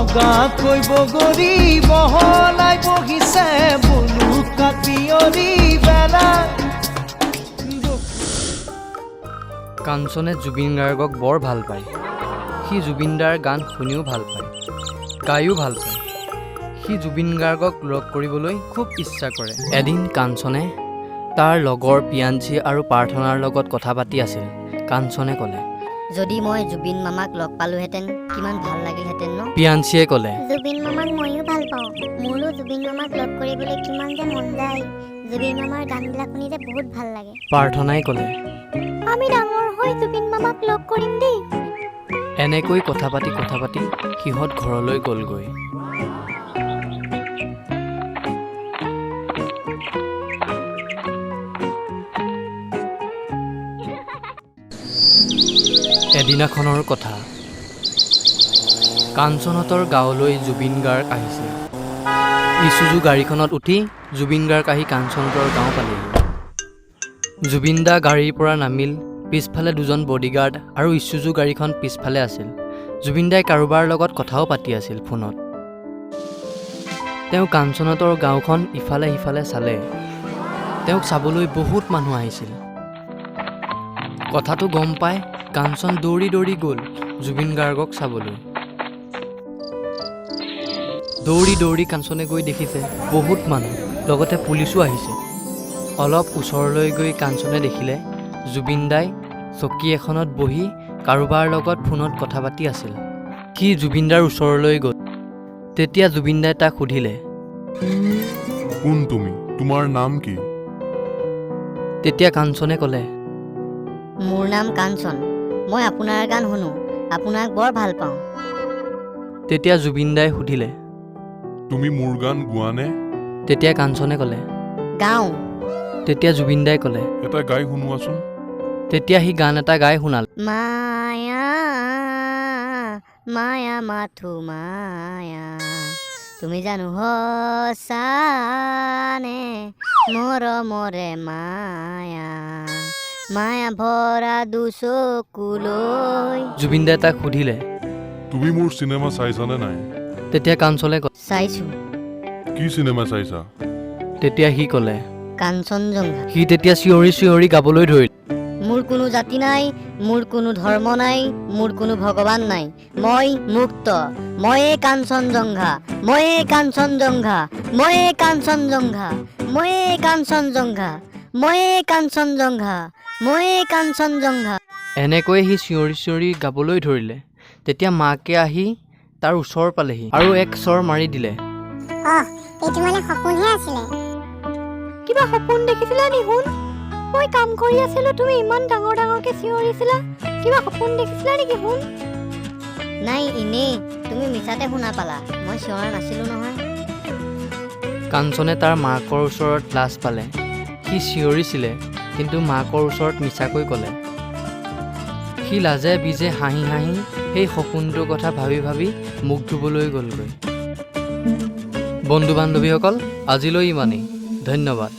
বগাকৈ বগৰী বহলাই বহিছে বলুকাত বিয়ৰি বেলা। কাঞ্চনে জুবিন গাৰ্গক বৰ ভাল পায়। সি জুবিনদাৰ গান শুনিও ভাল পায়, গায়ো ভাল পায়। সি জুবিন গাৰ্গক লগ কৰিবলৈ খুব ইচ্ছা কৰে। এদিন কাঞ্চনে তাৰ লগৰ পিয়াঞ্চি আৰু প্ৰাৰ্থনাৰ লগত কথা পাতি আছিল। কাঞ্চনে ক'লে, যদি মই জুবিন মামাক লগ পালোহেঁতেন, কিমান ভাল লাগিলহেঁতেন ন? পিয়াঞ্চিয়ে ক'লে, জুবিন মামাক ময়ো ভাল পাওঁ। মোৰো জুবিন মামাক লগ কৰিবলৈ কিমান যে মন যায়। জুবিন মামাৰ গানবিলাক শুনি যে বহুত ভাল লাগে। প্ৰাৰ্থনাই ক'লে, আমি ডাঙৰ হৈ জুবিন মামাক লগ কৰিম দেই। এনেকৈ কথা পাতি কথা পাতি সিহঁত ঘৰলৈ গ'লগৈ। এদিনাখনৰ কথা, কাঞ্চনহঁতৰ গাঁৱলৈ জুবিন গাৰ্গ আহিছিল। ইচুজু গাড়ীখনত উঠি জুবিন গাৰ্গ আহি কাঞ্চনহঁতৰ গাঁও পালেহি। জুবিন দা গাড়ীৰ পৰা নামিল। পিছফালে দুজন বডিগাৰ্ড আৰু ইচুজু গাড়ীখন পিছফালে আছিল। জুবিন দাই কাৰোবাৰ লগত কথাও পাতি আছিল ফোনত। তেওঁ কাঞ্চনহঁতৰ গাঁওখন ইফালে সিফালে চালে। তেওঁক চাবলৈ বহুত মানুহ আহিছিল। কথাটো গম পাই কাঞ্চন দৌৰি দৌৰি গ'ল জুবিন গাৰ্গক চাবলৈ। দৌৰি দৌৰি কাঞ্চনে গৈ দেখিছে বহুত মানুহ, লগতে পুলিচো আহিছে। অলপ ওচৰলৈ গৈ কাঞ্চনে দেখিলে জুবিন দাই চকী এখনত বহি কাৰোবাৰ লগত ফোনত কথা পাতি আছিল। সি জুবিন দাৰ ওচৰলৈ গ'ল। তেতিয়া জুবিন দাই তাক সুধিলে, কোন তুমি? তোমাৰ নাম কি? তেতিয়া কাঞ্চনে ক'লে, মোৰ নাম কাঞ্চন, মই আপোনাৰ গান শুনো, আপোনাক বৰ ভাল পাওঁ। তেতিয়া জুবিন দাই সুধিলে, তুমি মোৰ গান গোৱানে? তেতিয়া কাঞ্চনে ক'লে, গাওঁ। তেতিয়া জুবিন দাই ক'লে, এটা গাই শুনোৱাচোন। তেতিয়া সি গান এটা গাই শুনালে। মায়া মায়া মাথো মায়া, তুমি জানো সঁচানে মৰমৰে মায়া, মায়া ভৰা দুচকুলৈ। জুবিন দাই তাক সুধিলে, তুমি মোৰ চিনেমা চাইছানে নাই? তেতিয়া কাঞ্চনে ক'লে, চাইছো। কি চিনেমা চাইছা? তেতিয়া সি ক'লে, কাঞ্চনজংঘা। সি তেতিয়া চিঞৰি চিঞৰি গাবলৈ ধৰিলে। মোৰ কোনো জাতি নাই, মোৰ কোনো ধৰ্ম নাই, মোৰ কোনো ভগৱান নাই, মই মুক্ত, ময়ে কাঞ্চনজংঘা, ময়ে কাঞ্চনজংঘা, ময়ে কাঞ্চনজংঘা, ময়ে কাঞ্চনজংঘা, ময়ে কাঞ্চনজংঘা, ময়ে কাঞ্চনজংঘা। এনেকৈয়ে সি চিঞৰি চিঞৰি গাবলৈ ধৰিলে। তেতিয়া মাকে আহি তাৰ ওচৰ পালেহি আৰু এক চৰ মাৰি দিলে। অহ, এইটো মানে সপোনহে আছিলে। কিবা সপোন দেখিছিলা নি সোণ? মই কাম কৰি আছিলো, তুমি ইমান ডাঙৰ ডাঙৰকে চিঞৰিছিলা, কিবা সপোন দেখিছিলা নেকি সোণ? নাই, এনেই তুমি মিছাতে শুনা পালা, মই চিঞৰা নাছিলো নহয়। কাঞ্চনে তাৰ মাকৰ ওচৰত লাজ পালে। সি চিঞৰিছিলে, কিন্তু মাকৰ ওচৰত মিছাকৈ ক'লে। সি লাজে বীজে হাঁহি হাঁহি সেই সপোনটোৰ কথা ভাবি ভাবি মুখ ধুবলৈ গ'লগৈ। বন্ধু বান্ধৱীসকল, আজিলৈ ইমানেই। ধন্যবাদ।